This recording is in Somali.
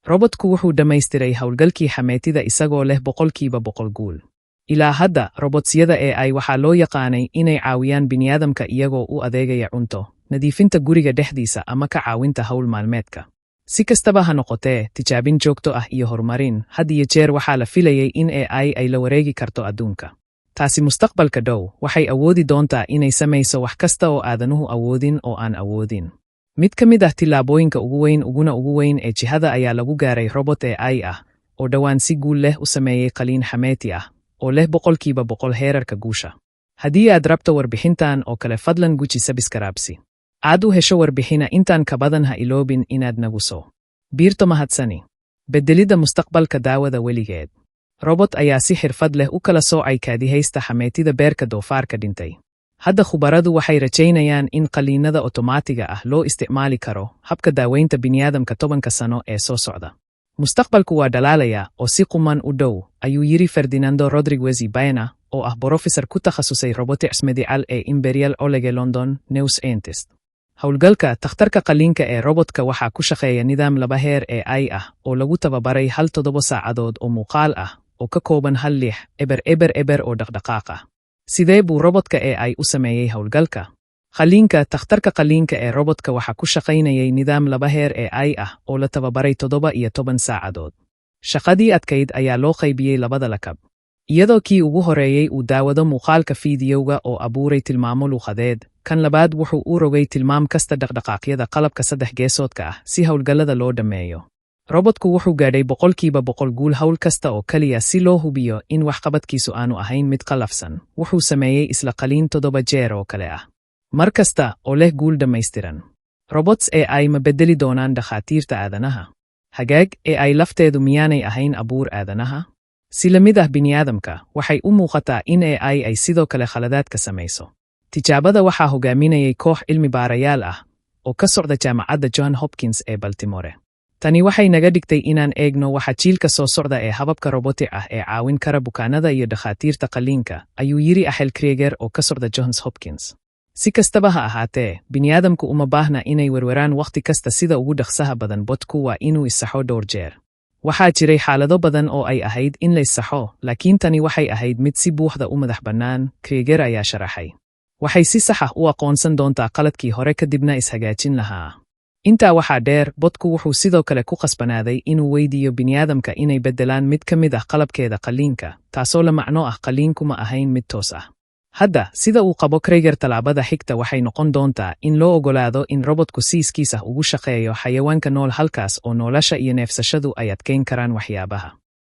Robotku wuxuu dhammaystiray howlgalkii xameetida isagoo leh 100% guul. Ilaa hadda, robotsiyada AI waxaa loo yaqaanay inay caawiyaan bini'aadamka iyagoo u adeegaya cunto, nadiifinta guriga dhexdiisa ama ka caawinta hawl maalmeedka. Si kastaba ha noqotee, tijaabin joogto ah iyo horumarin, had iyo jeer waxaa la filayay in AI ay la wareegi karto adduunka. Taasi mustaqbalka dhow waxay awoodi doontaa inay samayso wax kasta oo aadanuhu awoodin oo aan awoodin. Mid ka mid ah tillaabooyinka ugu weyn uguna ugu weyn ee jihada ayaa lagu gaaray robot AI ah oo dhowaan si guul leh u sameeyey qaliin xameeti ah oo leh 100% heerarka guusha. Haddii aad rabto warbixintan oo kale, fadlan guji subscribe-si aad u hesho warbixina intaan ka badan. Ha iloobin inaad nagu soo biirto. Mahadsani. Beddelidda mustaqbalka daawada weligeed. Robot ayaa si xirfad leh u kala soocay kaadihaysta xameetida beerka doofaarka dhintay. Hadda khubaradu waxay rajaynayaan in qaliinada otomaatiga ah loo isticmaali karo habka daaweynta bini'aadamka 10-ka sano ee soo socda. "Mustaqbalku waa dhalaalaya oo si quman u dhow," ayuu yidhi Ferdinando Rodriguez Baena, oo ah brofesor ku takhasusay robotics medical ee Imperial College London, New Scientist. Howlgalka takhtarka qaliinka ee robotka waxaa ku shaqeeya nidaam laba heer ee AI ah oo lagu tababaray 1.7 saacadood oo muuqaal ah oo ka kooban 16000 oo dhaqdhaqaaq ah. Sidee buu robotka AI u sameeyey howlgalka qaliinka? Takhtarka qaliinka ee robotka waxaa ku shaqaynayay nidaam laba heer ee AI ah oo la tababaray 17 saacadood. Shaqadii adkayd ayaa loo qaybiyey labada lakab, iyadoo kii ugu horeeyey uu daawado muuqaalka fiidiyowga oo abuuray tilmaamo luuqadeed. Kan labaad wuxuu u rogay tilmaam kasta dhaqdhaqaaqyada qalabka saddex geesoodka ah si howlgallada loo dhammeeyo. Robotku wuxuu gaadhay 100% guul hawl kasta oo keliya si loo hubiyo in waxqabadkiisu aanu ahayn mid qallafsan. Wuxuu sameeyey isla qaliin 7 jeer oo kale ah, mar kasta oo leh guul dhammaystiran. Robots AI ma beddeli doonaan dhakhaatiirta aadanaha? Hagaag, AI lafteedu miyaanay ahayn abuur aadanaha? Si la mid ah bini'aadamka, waxay u muuqataa in AI ay sidoo kale khaladaadka samayso. Tijaabada waxaa hogaaminayay koox cilmi baarayaal ah oo ka socda Jaamacadda John Hopkins ee Baltimore. "Tani waxay naga dhigtay inaan eegno waxa jiilka soo socda ee hababka robotic ah ee caawin kara bukaanada iyo dhakhaatiirta qalliinka," ayuu yidhi Axel Krieger oo ka socda Johns Hopkins. Si kastaba ha ahaatee, bini'aadamku uma baahna inay werweraan wakhti kasta sida ugu dhaqsaha badan. Botku waa inuu isaxo dhowr jeer. "Waxaa jiray xaalado badan oo ay ahayd in la isaxo, laakiin tani waxay ahayd mid si buuxda u madax bannaan," Krieger ayaa sharaxay. "Waxay si sax ah u aqoonsan doontaa qaladkii hore kadibna ishagaajin lahaa." Intaa waxaa dheer, botku wuxuu sidoo kale ku khasbanaaday inuu weydiiyo bini'aadamka inay beddelaan mid ka mid ah qalabkeeda qalliinka, taasoo la macno ah qalliinku ma ahayn mid toos ah. Hadda, sida uu qabo Krieger, tallaabada xigta waxay noqon doontaa in loo ogolaado in robotku si iskiis ah ugu shaqeeyo xayawaanka nool, halkaas oo nolosha iyo neefsashadu ay adkeyn karaan waxyaabaha.